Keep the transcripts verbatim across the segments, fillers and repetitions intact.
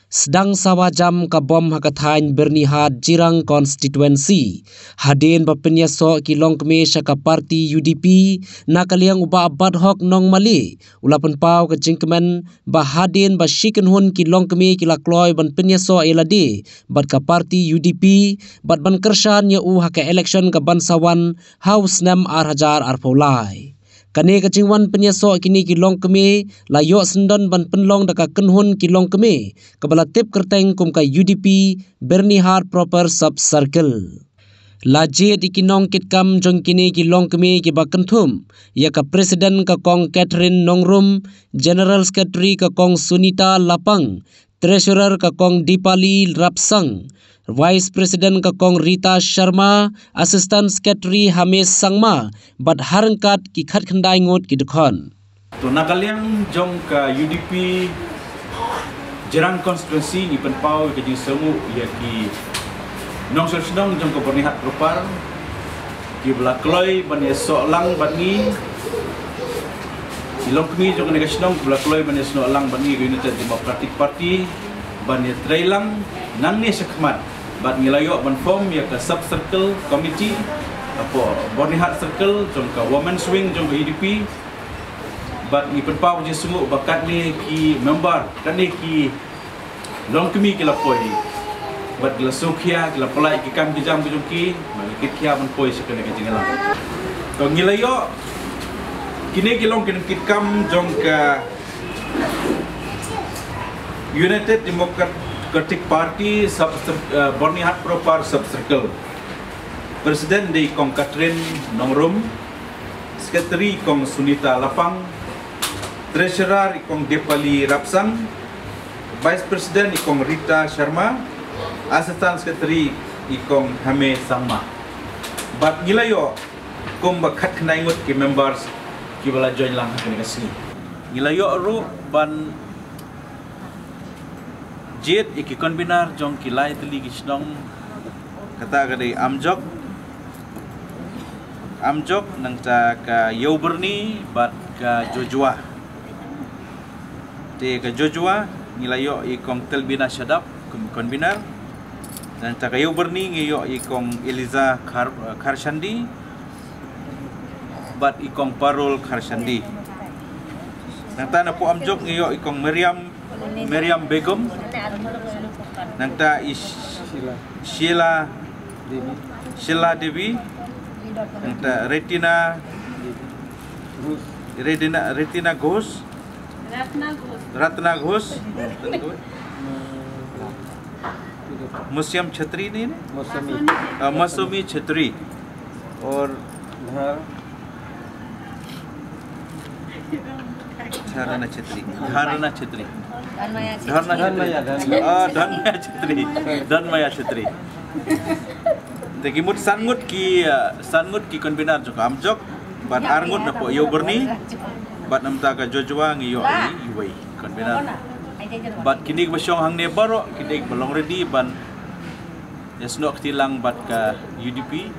Sdang sawa jam ka bom ha ka thaiñ Byrnihat Jirang Constituency, hadien ba pynïasoh ki longkmie sha ka party U D P, na ka liang u Bah Bathok Nongmali u la pynpaw ka jingkmen ba hadien ba shi kynhun ki longkmie ki la kloi ban pynïasoh ïa lade bad ka party U D P, bad ban kyrshan ïa u ha ka election ka ban sa wan ha u snem ar hajar arphew lai. Kane ka jingwan pynïasoh kine ki longkmie la ïoh syndon ban pynlong da ka kynhun ki longkmie kaba la tip kyrteng kum ka U D P Byrnihat Proper Sub Circle. La jied ïa ki nongkitkam jong kine ki longkmie kiba kynthup ïa ka President ka Kong Catherine Nongrum, General Secretary ka Kong Sunita Lapang, Treasurer ka Kong Dipali Rapsang, Vice President ka Kong Rita Sharma, Assistant Secretary Hamesh Sangma, bad ha ryngkat ki khatkhyndai ngut ki dkhot. To, na ka liang jong ka U D P Jirang Constituency, ngi pynpaw ïa ka jingsngewnguh ïa ki nongshong shnong jong ka Byrnihat Proper kiba la kloi ban ïasoh lang bad ngi, ki longkmie jong kane ka shnong kiba la kloi ban ïasoh lang bad ngi, ka United Democratic Party, ban ïatrei lang nangne shakhmat. Bad ngi la ïoh ban form ïa ka Sub Circle Committee hapoh Byrnihat Circle jong ka Women's Wing jong ka U D P. Bad ngi pynpaw ka jingsngewnguh ba katne ki member, katne ki longkmie ki la poi bad ki la sngewkhia, ki la pynlait ki kam ki jam ki jong ki, bad ki khia ban poi sha kane ka jingïalang. To, ngi la ïoh, kine ki long ki nongkitkam jong ka United Democratic Party Sub, uh, Byrnihat Proper Sub Circle. President dei Kong Catherine Nongrum, Secretary Kong Sunita Lapang, Treasurer i Kong Dipali Rapsang, Vice President i Kong Rita Sharma, Assistant Secretary i Kong Hame Sangma. Bad ngi la ïoh kumba khatkhyndai ngut ki members kiba la join lang ha kane ka sngi. Ngi la ïoh ruh ban jied ïa ki convener jong ki lai tylli ki shnong, kata ka dei Amjok, Amjok, nangta ka Ïewbyrni bad ka Jojua. Te ka Jojua ngi la ïoh i Kong Telbina Shadap kum convener. Nangta ka Ïewbyrni ngi ïoh i Kong Eliza Khar, Kharshandi bad i Kong Parul Kharshandi. Nangta napoh Amjok ngi ïoh i Kong Miriam, Miriam Begum. Nangta i Sh-, Sheila, Sheila Devi. Nangta Retina, Retina, Retina Ghosh. Ratna Ghosh. Musyam Chhatri ne? Masumi. Ah, Masumi Chhatri. Aur Dharna Chhatri. Dharna Chhatri. Dharna Chhatri. Ah, Dharna Chhatri. Dharmaya Chhatri. Te ki mut san ngut ki, ah, san ngut ki convener jong ka Amjok, bad ar ngut napoh Ïewbyrni, bad nangta ka Jojua ngi ïoh i, iwei convener. Bad kine kiba shong hangne baroh ki dei kiba long ready ban ïasnoh kti lang bad ka U D P,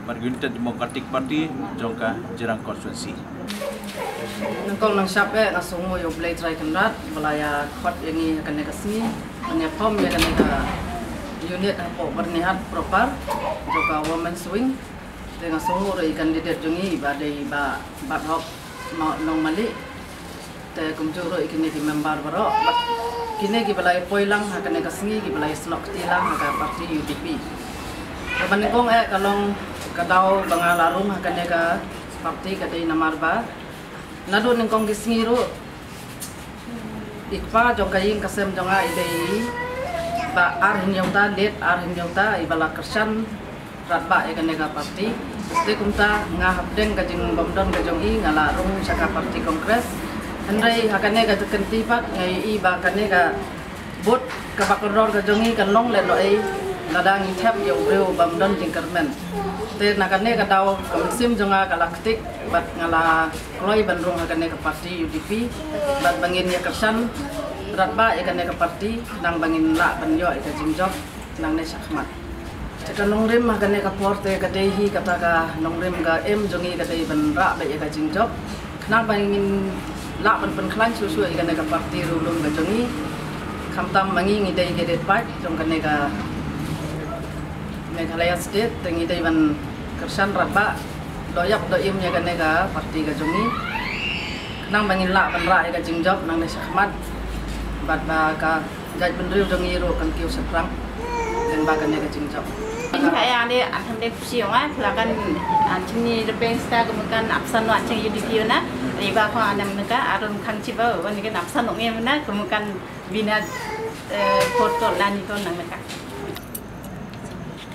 bad United Democratic Party jong ka Jirang Constituency. Nyngkong nyngshap eh nga sngewnguh ïa U Blei Trai Kynrad ba la ïa khot ïa ngi ha kane ka sngi ban ïa form ïa kane ka unit hapoh Byrnihat proper jong ka Women's Wing. Te nga sngewnguh ruh ïa i candidate jong ngi ba dei Bah Bathok Nongmali. Te kumjuh ruh ïa kine ki member baroh, kine kiba la ïa poi lang ha kane ka sngi, kiba la ïa snoh kti lang ha ka party U D P. Kaba nyngkong eh ka long ka daw ba nga la rung ha kane ka party ka dei namar ba naduh nyngkong ki sngi ruh i kpa jong ka ïing ka sem jong nga i dei i Bah Arhynñiewta, late Arhynñiewta, iba la kyrshan radbah ïa kane ka party. Te kumta nga hapdeng ka jingbymdon ka jong i nga la rung sha ka party Congress. Hynrei ha kane ka jingkynti pat nga ïohi ba kane ka vote kaba kordor ka jong i kan long lehnohei lada ngi thep ïa u briew bym don jingkyrmen. Te na kane ka daw ka mynsiem jong nga ka la ktik bad nga la kloi ban rung ha kane ka party U D P bad ba ngin ïa kyrshan radbah ïa kane ka party khnang ba ngin lah ban ïoh ïa ka jingjop nangne shakhmat. Te ka nongrim ha kane ka por te ka dei hi kata ka nongrim ka aim jong ngi ka dei ban rah beit ïa ka jingjop khnang ba ngin lah ban pynkhlaiñ shuh shuh ïa kane ka party riewlum ka jong ngi. Khamtam ma ngi, ngi dei ki riewpaid jong kane ka Meghalaya State, te ngi dei ban kyrshan radbah dohïap dohim ïa kane ka party ka jong ngi, khnang ba ngin lah ban rah ïa ka jingjop nangne shakhmat, bad ba ka jaitbynriew jong ngi ruh kan kiew shaphrang lyngba kane ka jingjop. Ïa ka ïa ne an hande psi ong a la kan an chini repeng sta kemukan apsan wa cheng U D P na riba ko anam neka arum khang chiba wan kan apsan ong em na kemukan bina, eh, porto nani to nang neka.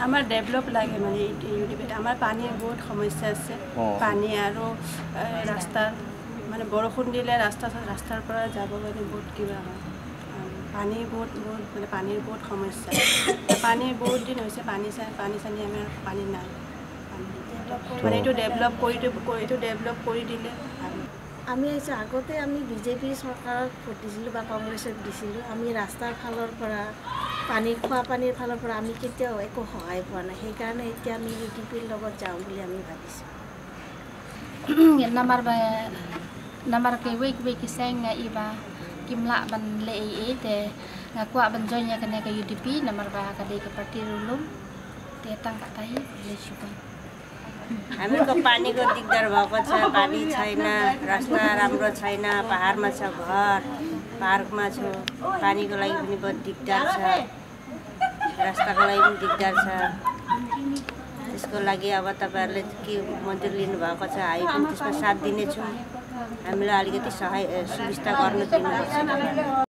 আমাৰ ডেভেলপ লাগে মানে ইউ ডি পিত। আমাৰ পানীৰ বহুত সমস্যা আছে। পানী আৰু, এ, ৰাস্তাৰ, মানে বৰষুণ দিলে ৰাস্তা, ৰাস্তাৰ পৰা যাব কাৰণে বহুত কিবা হয়। আৰু পানী বহুত, বহুত, মানে পানীৰ বহুত সমস্যা। পানী বহুত দিন হৈছে, পানী চা-, পানী চানী আমাৰ পানী নাই। পানী, মানে এইটো ডেভেলপ কৰি দিব, এইটো ডেভেলপ কৰি দিলে ভাল। আমি আহিছোঁ, আগতে আমি বিজেপি চৰকাৰক ভোট দিছিলোঁ বা কংগ্ৰেছত দিছিলোঁ। আমি ৰাস্তাৰ ফালৰ পৰা, পানী, খোৱা পানীৰ ফালৰ পৰা আমি কেতিয়াও একো সহায় পোৱা নাই। সেইকাৰণে এতিয়া আমি ইউ ডি পিৰ লগত যাওঁ বুলি আমি ভাবিছোঁ। Namar ba, namar kiwei kiwei ki seng nga i ba kim lah ban leh ei ei, te nga kwah ban join ïa kane ka U D P, namar ba ka dei ka party ruh lum, te tang kata hi, khublei shibun. हामीहरूको पानीको दिगदार भएको छ, पानी छैन, रास्ता राम्रो छैन, पहाडमा छ घर, पार्कमा छु, पानीको लागि पनि बहुत दिगदार छ, रास्ताको लागि पनि दिगदार छ। त्यसको लागि अब तपाईँहरूले के मन्जुर लिनुभएको छ, हामी पनि त्यसमा साथ दिनेछौँ। हामीलाई अलिकति सहाय, ए, सुविस्ता गर्नु दिनुपर्छ।